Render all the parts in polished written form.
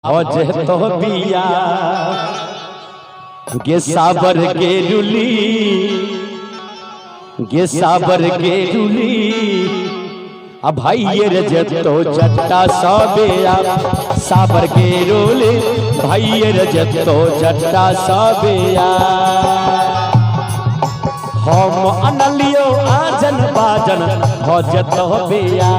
भजे तो बिया गे साबर के रुली, गे साबर के रुली, आ भाई रे जतो जट्टा सबेया साबर के रोले, भाई रे जतो जट्टा सबेया। हम अनलियो आजन बाजन भजत बिया,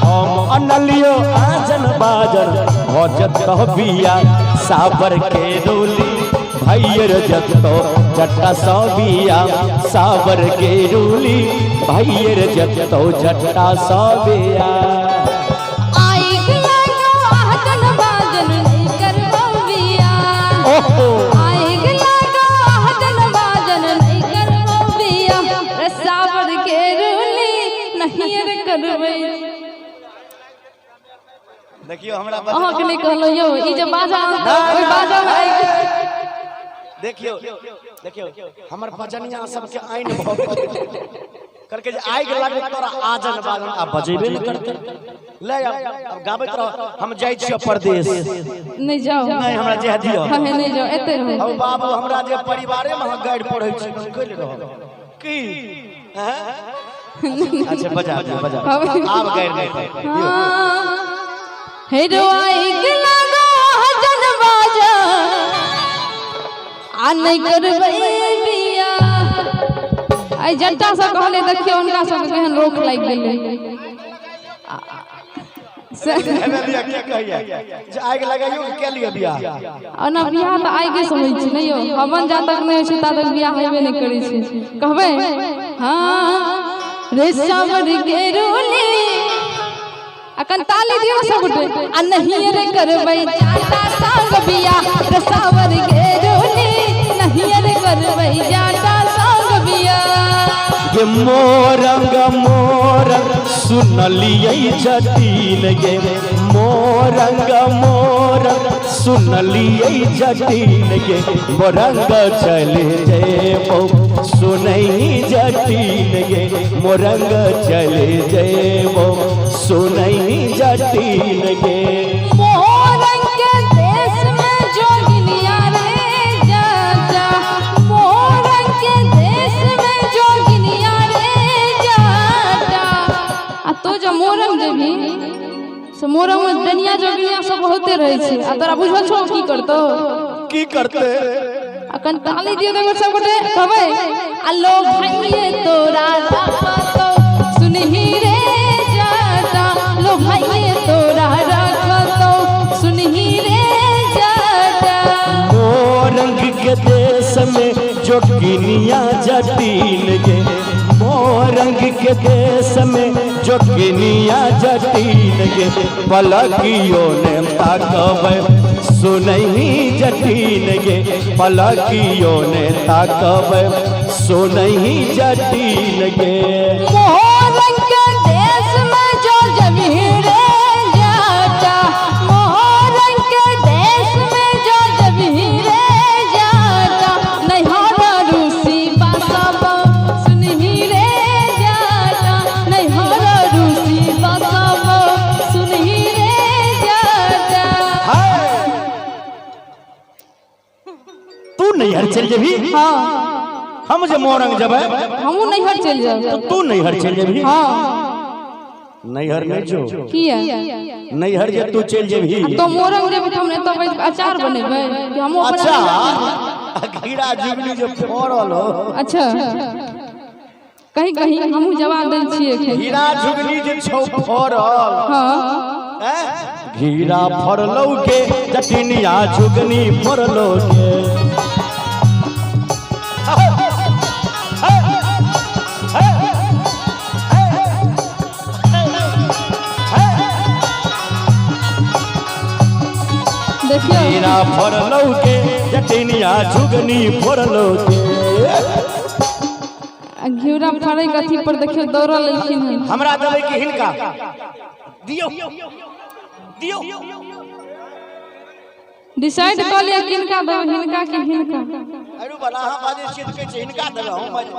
हम अनलियो आजन बाजन भजत बिया साबर के रोली, भाई रे जतो जट्टा सबिया साबर के रोली, भाई रे जतो जट्टा सबिया। आइग लागो आजन बाजन नहीं करबो बिया, ओहो आइग लागो आजन बाजन नहीं करबो बिया, रे सावर के रूली नहीं रे करबै। देखियो हमरा अहाँ के नहि कहलहुँ यौ, ई जे बाजा आनतौ ओहि बाजा मे आइग। देखियो देखियो हमर बजनिया सबके आइन भऽ गेल करके जे आगि लागल तोरा आजन बाजन आ बजेबे ने करते। ले अब गाबैत रह, हम जाइ छियै परदेश। नहि जाउ, नहीं हमरा जे दियौ। हमे नहि जाउ, एते रहू। हौ बाबू हमरा जे परिवारे में अहाँ गाड़ि पढ़ै छी कहि रहल की? अच्छा बजा बजा, आब गाड़ि नहि पढ़। हे रो आइग लागो आजन बाजन आ नहि करबै बिया। आइ जट्टा सब कहले देखियौ हुनका सबके केहन रोक लागि गेलै। के कहैया जे आगि लगाइयो के के लिअ बियाह? ओना बियाह तऽ आगिए से होइ छै ने यौ, हवन जा तक नहि होइ छै ता तक बियाह हेबे नहि करै छै। कहबै हाँ रे सावर के रोली, अखन ताली दियौ सब गोटे। आ नहीं रे करबै जाटा संग बियाह, रे सावर के रोली नहीं रे करबै जाटा संग बियाह। गे मोरंग मोरंग सुनलियै जटिन गे, मोरंग मोरंग सुनलियै जटिन गे, मोरंग चले जेबौ सुनै जटिन गे, मोरंग चले जेबौ सुनै जटिन गे। मोरंग के देश में जोगिनिया रे जाता, मोरंग के देश में जोगिनिया रे जाता। आ तो जो मोरंग जेबही से मोरंग में डनिया जोगिनिया सब बहुते रहै छै, आ तोरा बुझल छौ की करतौ? की करते? अखन ताली दियौ तऽ सब गोटे कहबै आ लो भाइये तोरा राखतौ सुनही रे जाता, लो भाइये तोरा राखतौ सुनही रे जाता। मोरंग के देश में जोगिनिया जटिन गे, मोरंग के देश में जोगिनिया जटिन गे, पलकियो ने ताकबै सुनही जटिन गे, पलकियो ने ताकबै सुनही जटिन गे। मोरंग के देश में जो जबही रे जाता, मोरंग के देश में जो जबही रे जाता, नैहर रूसी बसब सुनही रे जाता, नैहर रूसी बसब सुनही रे जाता। तू नैहर चल जेबही? हाँ। हम जे मोरंग जेबै हमहूँ नैहर चलि जाब। तू नैहर चल जेबही? हाँ। नैहर नहीं जो, किया? नैहर जे तू चल जेबही तो मोरंग जेबै तऽ हम एतऽ बैठ कऽ अचार बनेबै कि हमहूँ अपना? अच्छा घीरा जुगली जे फड़ल हो। अच्छा कहीं कहीं हमहूँ जवाब दै छियै एखन। घीरा झुगली जे छौ फड़ल। हाँ। घीरा फड़लौ के जटिनिया झुगनी फड़लौ के। देखियौ घीरा फड़लौ के जटिनिया झुगनी फड़लौ के। आ घिउरा फड़ै के अथी पर देखियौ दौड़ल एलखिन हन। हमरा देबै कि हिनका दियौ? दियौ। डिसाइड कऽ लिअ किनका देबै, हिनका कि हिनका। अरे बला अहाँ बाजै छियै तऽ कहै छियै हिनका देबै, हम बाजै।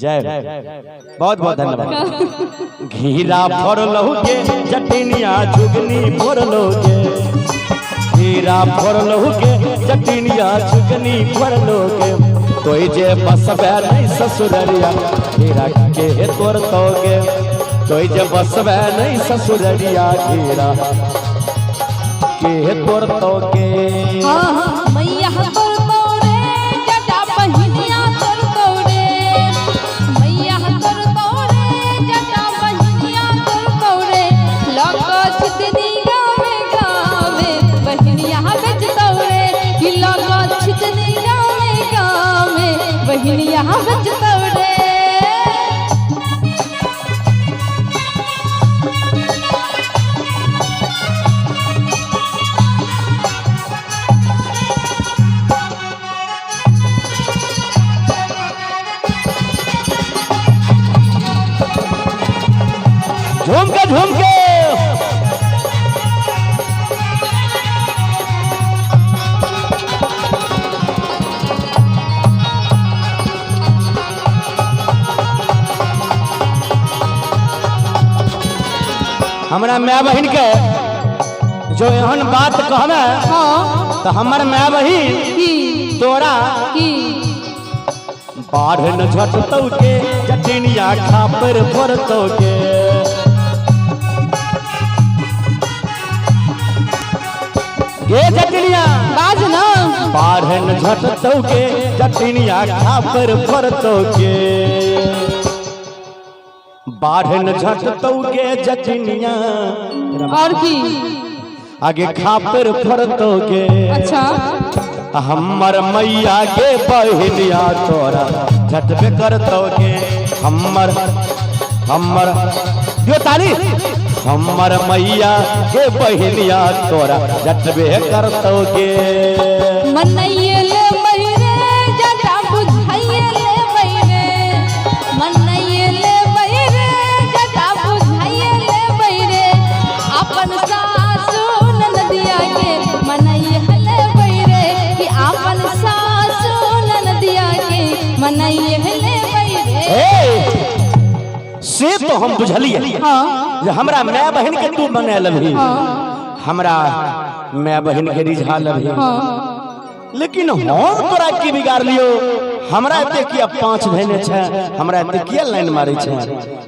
जय हो। बहुत बहुत धन्यवाद। घीरा फोड़लहु के चटनिया झुगनी फोड़लहु के, घीरा फोड़लहु के चटनिया झुगनी फोड़लहु के, तोय जे बसबे नहीं ससुररिया घीरा के तोड़तोगे, तोय जे बसबे नहीं ससुररिया घीरा के तोड़तोगे। हाँ मैया तोर तोरे जटा बहिनिया तोर तोरे, मैया तोर तोरे जटा बहिनिया तोर तोरे, लक छितनी गावे गावे बहिनिया बेच तोरे, कि लक छितनी गावे गावे बहिनिया बेच तोरे। झूम के झूम के हमरा माय बहिन के जो एहन बात कहबे हाँ तो हमर माय बहिन की तोरा की बाढ़ न झटतौ के चटनिया खापर फोड़तौ के, गे चटनिया बाज ना बाढ़ न झटतौ के चटनिया खापर फोड़तौ के, बाढ़ न झटतौ के चटनिया और की आगे खापर फोड़तौ के। अच्छा हमर मैया के बहिनिया तोरा झटबे करतौ के, हमर हमर यो ताली, हमर मैया के बहिनिया तोरा झटबे करतौ के। मनैले मैरे जटा बुझाइले मैरे, मनैले मैरे जटा बुझाइले मैरे, अपन सासु ननदिया के मनैले मैरे, कि अपन सासु ननदिया के मनैले मैरे। ए, से तो हम बुझलिए हाँ जे हमरा माय बहिन के तू बना लभी, हाँ हमरा माय बहिन के रिझा लभी, हाँ लेकिन हम तोरा की बिगाड़ लियो? हमरा एते किया पांच भेने छै, हमरा एते किया लाइन मारे छै?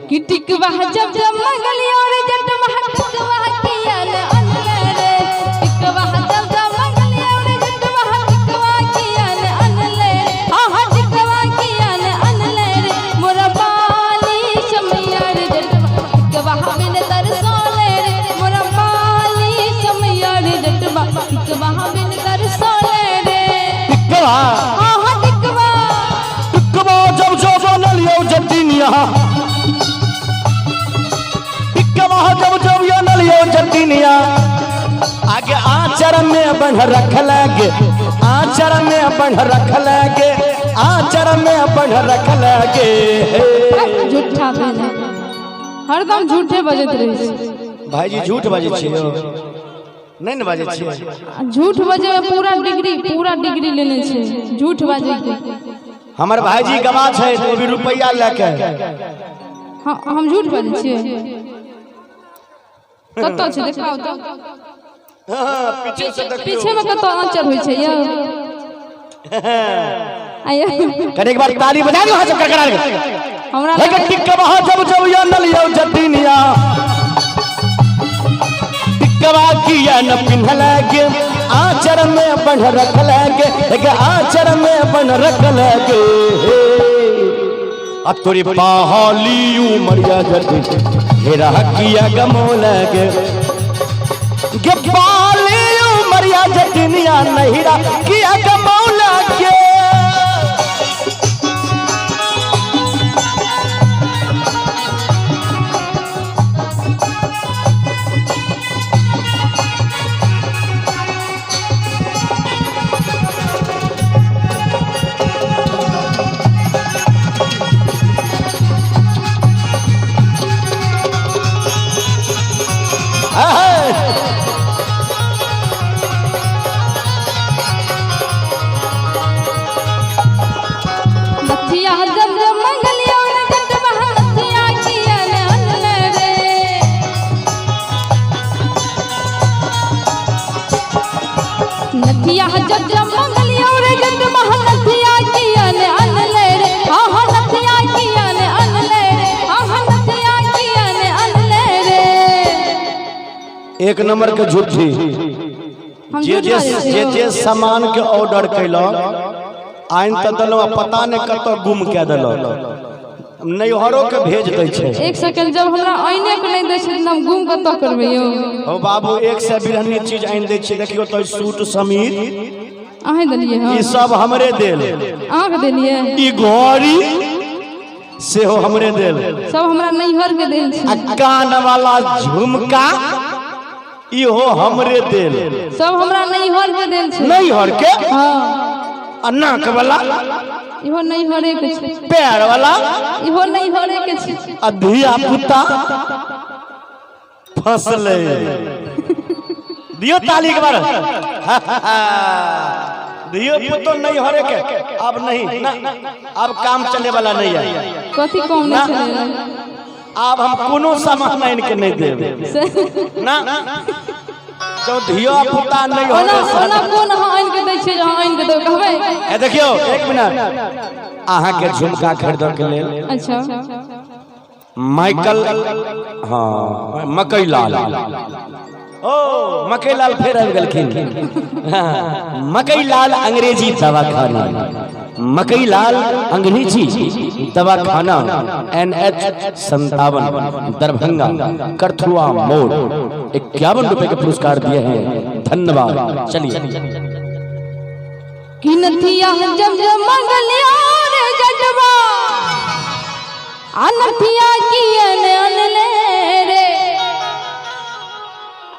कि टिकवा जब जब मंगलियो रे जट महटकवा किया न अनले रे, टिकवा जब जब मंगलियो रे जट महटकवा किया न अनले रे, हाँ हाँ टिकवा किया न अनले रे, मोरा बाली समैया रे जट टिकवा बिन तरसोले रे, मोरा बाली समैया रे जट टिकवा बिन तरसोले रे। टिकवा हाँ हाँ टिकवा टिकवा जब जब बनलियो जटिनिया, टिकवा जब जब बनलियो जटिनिया, आगे आचर में बंध रख लगे, आचर में बंध रख लगे, आचर में बंध रख लगे। झूठा बहन हरदम झूठे बजैत रहै छै। भाईजी झूठ बाजै छियै? नहीं ने बाजै छियै। आ झूठ बजे में पूरा डिग्री लेने छै झूठ बाजे के। हमर भाईजी गवा छै तो भी रुपैया लए के। हाँ हम झूठ बाजै छियै? कतऽ छै देखाउ तऽ। पीछे से पीछे में कतऽ आँचर होइ छै यौ? आया कने एक बार ताली बजा दो हाथ सब करकरा के। हमरा हे टिकवा जब जब या नलियो जटिनिया, टिकवा किया न पिन्ह लगे, आचर में बंध रख लगे, एक आचर में बंध रख लगे। आ तोरी पहाली उमरिया जटी हेरा किया गमो लगे, गे बाली उमरिया जटिनिया नहिरा किया गमो लगे। आहे। नथिया जब जब मंगलियो रे जट महनथिया किया ने अनले रे, आहा नथिया किया ने अनले रे, आहा नथिया किया ने अनले रे। एक नंबर के झूठी। हम जे झूठ जे बाजै जे छियौ? जे सामान के ऑर्डर कैलक, आनि तऽ देलहुँ आ पता नहि कतऽ गुम कए देलक। नैहरो के भेज दै छै। एक सेकंड, जब हमरा आइने के नहि दै छथिन, हम गुम कतऽ करबै यौ? हो बाबू, एक से बिरहनी चीज आनि दै छै। देखियौ तऽ सूट समीर। अहें देलियै हँ? ई सब हमरे देल। अहाँके देलियै? ई घड़ी सेहो हमरे देल। सब हमरा नैहर के देल छै। आ कान वाला झुमका इहो हमरे देल। सब हमरा नैहर के देल छै। नैहर के? हँ। आ नाक वाला? इहो नैहरे के छै। पैर वाला? इहो नैहरे के छै। आ धिया पुता फसले। दियो ताली के बार। धियो पुतो नहीं हरे के। अब नहीं ना, अब काम चले वाला नहीं है। कथी कम नहि छलै? अब हम कोनो सामान आनि के नहीं देब। से ना, जो धियो पुता नहीं ओना हरे। ओना कोन अहाँ आनि के दै छियै जे अहाँ आनि के देबै कहबै? ए देखियो, एक मिनट, अहाँ के झुमका खरीदऽ के लेल अच्छा। माइकल, हाँ, मकई लाल, ओ मकई लाल फेर आबि गेलखिन। हाँ, मकई लाल अंग्रेजी दवाखाना, मकई लाल अंग्रेजी दवाखाना, NH 57, Darbhanga, Karthua मोड़, 51 रुपए के पुरस्कार दिए हैं, धन्यवाद। चलिए। कि नथिया जब जब मंगलिया रे जजवा, आ नथिया किया ने अनले रे।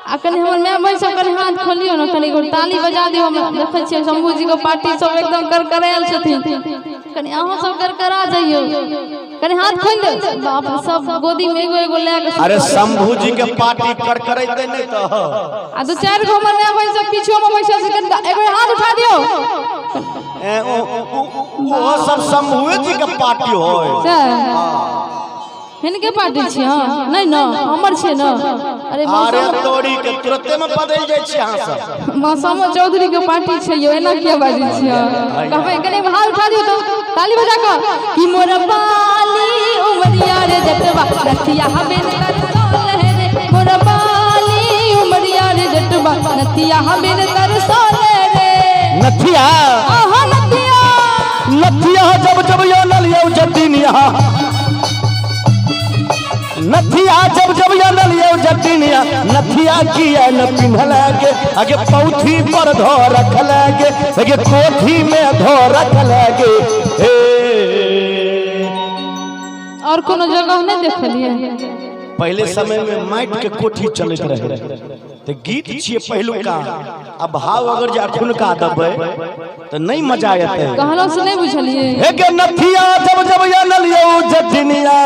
आ कनि हमर माय बहिन सब, कनि हाथ खोलियौ ने, कनि एगो ताली बजा दियौ। हम देखै छियै शंभू जी के पार्टी सब एकदम करकरायल छथिन। कनि अहाँ सब करकरा जइयौ, कनि हाथ खोलि दियौ। बाप रे, सब गोदी में एगो एगो लए के। अरे, शंभू जी के पार्टी करकरेते नहीं तो। आ दू चारि गो हमर माय बहिन सब पीछो में बैसल छै, कनि एगो हाथ उठा दियौ। ए, ओ सब शंभुए जी के पार्टी होय। से हिनके पार्टी छियै? हँ, नहि ने, हमर छियै ने। अरे अरे मौसम तोरी के, तुरते में बदल जाइ छी अहाँ सब। मौसमो चौधरी के पार्टी छै यौ, एना किया बाजै छियै? कहबै, कनि हाथ उठा दियौ तऽ ताली बजा कऽ कि मोर बाली उमरिया रे जटवा, नथिया बिन तरसोल रे। मोर बाली उमरिया रे जटवा, नथिया बिन तरसोल रे। नथिया। आहा नथिया। नथिया जब जब यो नलियो जटिनिया, नथिया जब जब यो नलियो जटिनिया, नथिया किया न पिन्हल गे? आगे पौथी पर धो रखल गे, आगे कोठी में धो रखल गे, हे। और कोनो जगह नहि देखलियै? पहले समय में माटि के कोठी चलैत रहे, तऽ गीत छियै पहिलुका आ भाव अगर जे अखुनका देबै तऽ नहीं मजा एतै। कहलहुँ से नहि बुझलियै? हे गे नथिया जब जब यो नलियो जटिनिया,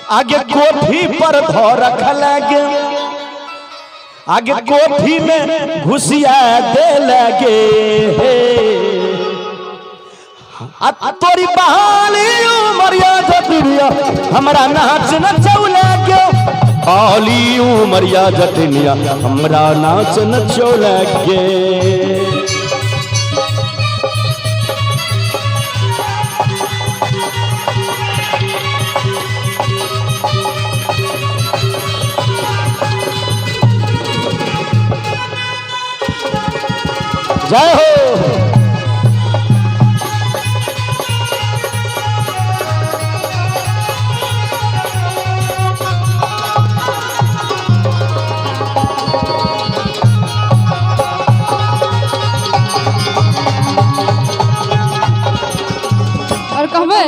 आगे कोठी पर धो रखल गे, आगे कोठी में घुसिया दे लगे, हे। आ तोरी बहाली उमरिया जटिनिया, हमरा नाच नचौले गे। बहाली उमरिया जटिनिया, हमरा नाच नचौले गे। जय हो। और कहबै,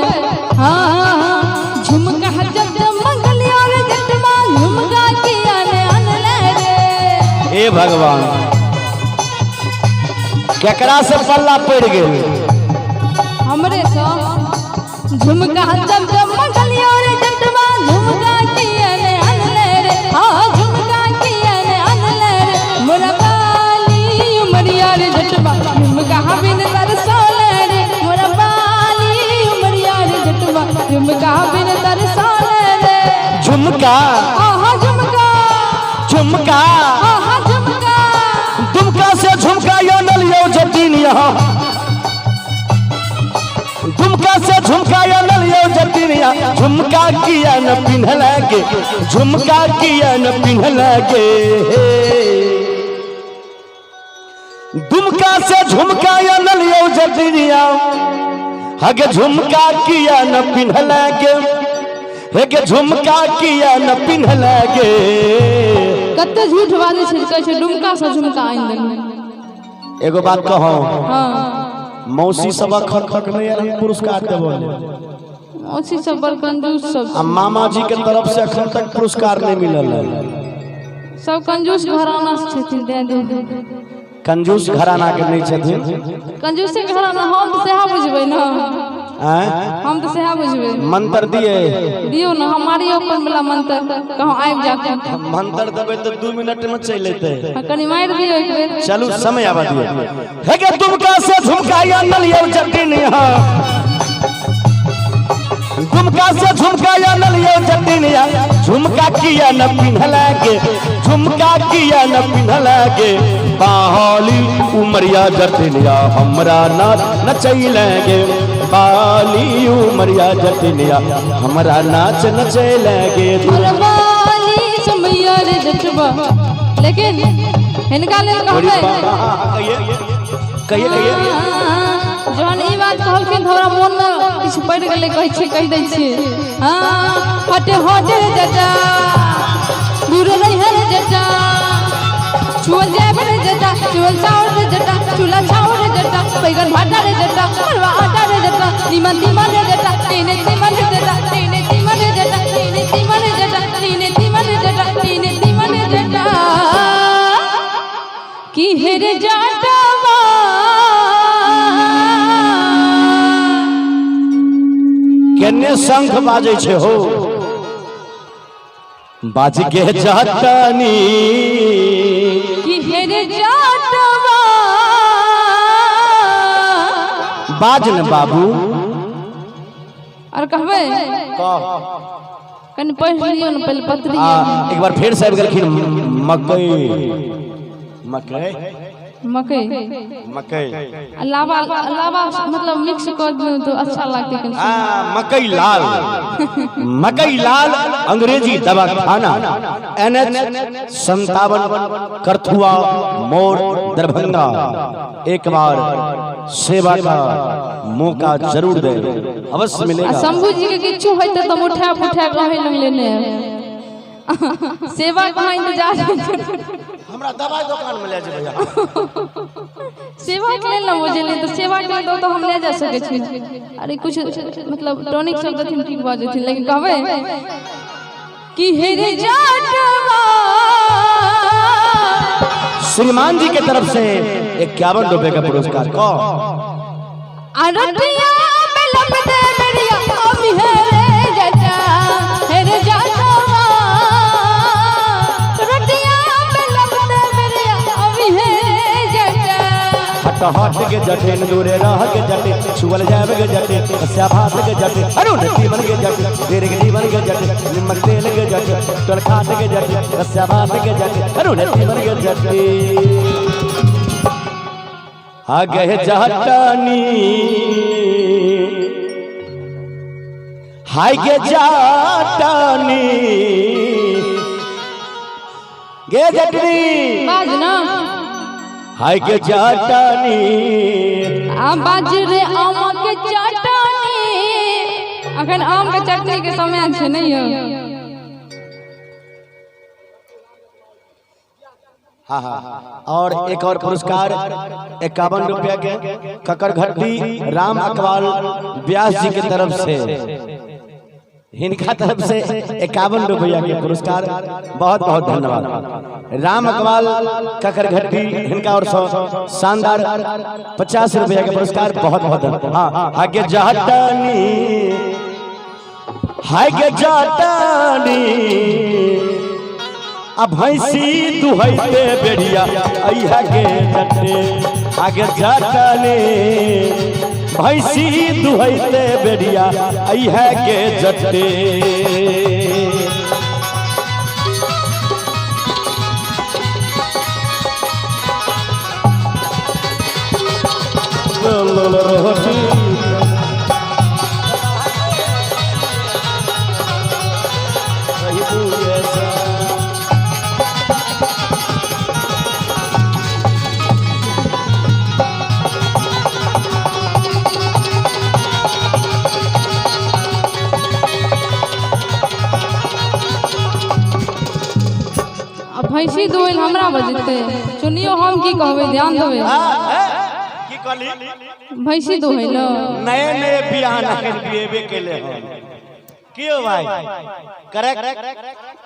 हाँ, झुमका जब जब मंगलिया रे जटवा, झुमका किया ने अनले रे। हे भगवान, केकरा से पल्ला पड़ गेल? हमरे सँ। झुमका जब जब मंगलिया रे जटवा, झुमका किया ने अनले रे, हाँ, झुमका किया ने अनले रे। मोरा बाली उमरिया रे जटवा, झुमका बिन तरसोले रे। मोरा बाली उमरिया रे जटवा, झुमका बिन तरसोले रे। झुमका। आहा झुमका। झुमका। आहा झुमका। दुमका से झुमका। झुमका से झुमका या नलियो जटिनिया झुमका किया न पिन्हल गे, झुमका किया न पिन्हल गे। दुमका से झुमका या नलियो जटिनिया हगे झुमका किया न पिन्हल गे, हेगे झुमका किया न पिन्हल गे। कते झूठ बाजै छै, कहै छै डुमका से झुमका आनि देलहुँ। एगो बात कहौ? हँ। मौसी सब अखन तक नहीं आयल हन पुरस्कार देबो। मौसी सब बड़ कंजूस सब। आ मामा जी के तरफ से अखन तक पुरस्कार नहीं मिलल है। सब कंजूस घराना से छथिन तें दू। कंजूस घराना के नहीं छथिन। कंजूसे घराना, हम तऽ सएह बुझबै ने। आँय? हम तऽ सएह बुझबै। मंत्र दिए? दियौ ने, हम मारियौ अपन वाला मंत्र, कहूँ आबि जाके। मंत्र देबै तऽ 2 मिनट में चलि एतै। हाँ, कनि मारि दियौ एक बेर। चलू, समय आबा दियौ। हे गे तुमका से झुमका या नलियो जटिनिया, झुमका से झुमका या नलियो जटिनिया झुमका किया न पिन्हल गे, झुमका किया न पिन्हल गे। बाहली उमरिया जटिनिया हमरा नाच नचैल गे, बाली उमरिया जटिनिया हमरा नाच नचैल गे। बाली समैया रे जटबा, लेकिन हिनका लेल कहबै? कहिए कहिए कहिए। जहन ई बात कहलखिन तऽ हमरा मोनमे किछु पड़ि गेलै, कहै छियै, कहि दै छियै। हँ, हटे हटे रे जटा, दूर रहिहे रे जटा, छुअल जायब रे जटा, चुअल चाउर रे जटा, चूल्हा छाउर रे जटा, बैगन भाटा रे जटा, मरुआ आटा रे जटा, निमन तिमन रे जटा, तीने तिमन रे जटा, तीने तिमन रे जटा, तीने तिमन रे जटा, तीने तिमन रे जटा, तीने तिमन रे जटा, की हेर जाटवा। केने शंख बाजै छै हो, बाज के जटनी। की हेर जाटवा। बाज न बाबू। और कहबै? कनि पढ़ि लियौ ने पहिले पत्री। आ एक बार फेर से आबि गेलखिन मकई मकई। मकई। मकई। आ लावा, लावा मतलब मिक्स कर दियौ तो अच्छा लागतै कनि। आ, मकई लाल, मकई लाल अंग्रेजी दवाखाना, NH 57, Karthua मोड़, दरभंगा। एक बार सेवा का मौका जरूर दे, अवश्य आ मिलेगा। शंभू जी के किछु होइते तऽ हम उठा पुठा के रहै लगले ने सेवा कहाँ इंतजार। हमरा दवाई दुकान में ले जेबै। सेवा के लेल ने बुझलियै तऽ सेवा के लेल तऽ हम ले जा सकै छी। अरे कुछ मतलब टॉनिक सब देथिन, ठीक भऽ जेथिन। लेकिन कहबै कि हे रे जाटवा। श्रीमान जी के तरफ से 51 रुपए का पुरस्कार कौ। अरटिया में लपटे मेरिया अभी हे रे जटा, हे रे जाटवा, रटिया में लपटे मेरिया अभी हे रे जटा। हट हट के जटे, दूरे रह के जटे, छुअल जाब के जटे, कस्या भात के जटे, अरुण जीवन के जटे, देर के जीवन के जटे, निमक तेल के जटे, टोल खाट के जटे, कस्या भात के जटे, अरुण जीवन के जटे, आ गए जटनी, हाय गे जटनी, गे जटनी। बाज ना। हाय गे जटनी। आ बाज रे आम के चटनी, अखन आम के चटनी के समय छै नहीं यौ? हाँ हाँ, और एक और पुरस्कार 51 रुपया के ककर घट्टी राम अकबाल व्यास जी के तरफ से, हिनका तरफ से 51 रुपया के पुरस्कार, बहुत बहुत धन्यवाद। राम अकबाल ककर घट्टी, हिनका और सौ शानदार 50 रुपया के पुरस्कार, बहुत बहुत धन्यवाद। हाँ, आगे जटनी, हाय गे जटनी, आ भैंसी दुहैते बेड़िया अइहा गे जटे, आगे जटनी, भैंसी दुहैते बेड़िया अइहा गे जटे। रोटी। रहिबू ये जान। आ भैंसी दुहै लए हमरा बजेतै, सुनियो हम की कहबै, ध्यान देबै। की कहली? भैंसी दुहै लए। नए नए बियाह नखन बियेबे केले हन। क्यों भाई? करेक्ट।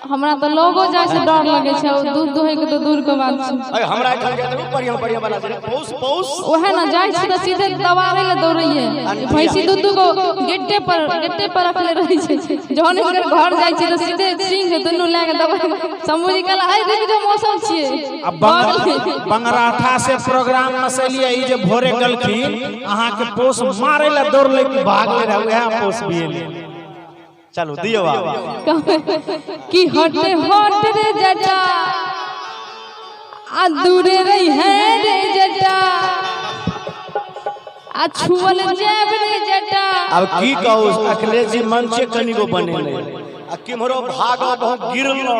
हमरा तऽ लोगो जाइ से डर लगै छै, ओ दूध दुहै के तऽ दूर के बात छै। अरे हमरा एखन के तऽ बढ़िया बढ़िया वाला छै। पौस पौस। ओहे ने जाइ छी तऽ सीधे दबाबै लए दौड़ैये। भैंसी दू दू गो गेटे पर रखले रहै छै। जहन हिनकर घर जाइ छी तऽ सीधे सिंह दुनू लए के दबाइ। शंभू जी कहला आइ देख जो मौसम छियै। आ बंगराठा से प्रोग्राम में से लिए ई जे भोरे गेलखिन अहाँ के पोस मारे ला दौड़ले कि भागले रहे, उएह पोस भी एलै। चलू दियो बाबा। कि हट हट रे जटा, आ दूरे रही है रे जटा, आ छुअल जाब रे जटा। अब की कहू, अखिलेश जी मंचे कनिको बनेले आ किम्हरो भागो बहुत गिरलो।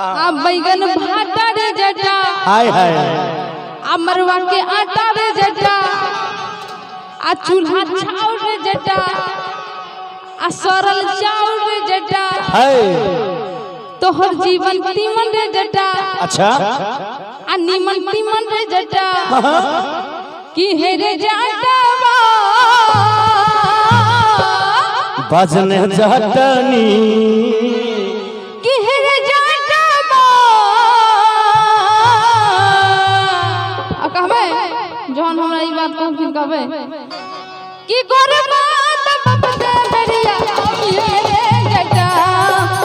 आ बैगन भाटा रे जटा, हाय हाय। आ मरुआ के आटा रे जटा, आ चूल्हा छाउर रे जटा, आ सरल चाउर रे जटा, हाय। तोहर जीवन तीमन रे जटा, अच्छा। आ नीमन तीमन रे जटा, की हे रे जटवा बजने जटनी, की हे रे जटवा। आ कहबै जहन हमरा ई बात कहब, कहबै कि गोरबा तब दे बेरिया हे रे जटा,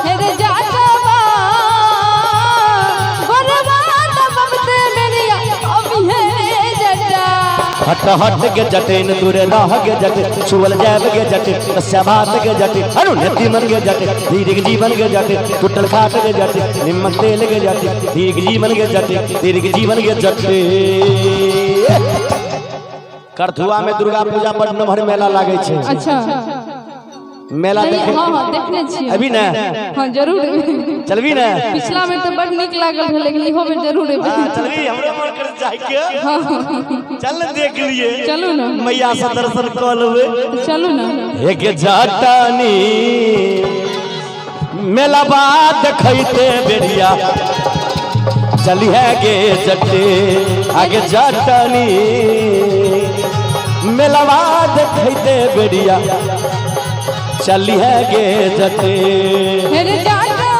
हे रे जटवा, गोरबा तब दे बेरिया हे रे जटा। हट हट के जटेन दूर रह के जटे, छुअल जाब के जटे, कस्या भात के जटे, अरु तीमन के जटे, धीरे के जीवन के जटे, टूटल खाट के जटे, निमक तेल के जटे, धीरे के जीवन के जटे, धीरे के जीवन के जटे। करथुआ में दुर्गा पूजा बड नमहर मेला लागे छै। अच्छा। मेला नहीं, देखे हाँ हाँ, देखने छियै। अभी ने? हाँ, जरूर। चलबी ने? पिछला बेर तऽ बड नीक लागल रहै, लेकिन इहो बेर जरूर एबै। हाँ, चलबी, हमरो मन कर जाय के। चल ने देख लिए। चलू ने। मैया से दर्शन कऽ लेबै। चलू ने। एक जटनी मेला देखैते बेरिया चलिहे गे जटे, आगे जटनी मेलवा देखैते बेरिया चलिहे गे जटे। हे रे जटवा,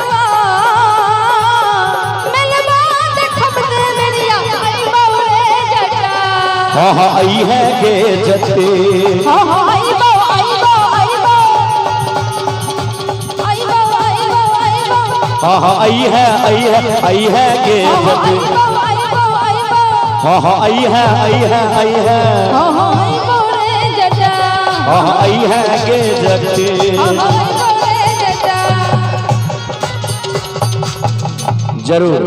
मेलवा देखब ते बेरिया अइबौ रे जटा। हाँ हाँ, आई है गे जटे। हाँ हाँ, अइबौ अइबौ अइबौ अइबौ अइबौ अइबौ। हाँ हाँ, आई है आई है आई है गे हाँ हाँ, जटे। अइबौ अइबौ अइबौ। हाँ हाँ, आई है आई है आई है। हाँ हाँ, अइबौ रे जटा। हाँ हाँ, आई है गे जटे। हाँ हाँ, अइबौ रे जटा। जरूर।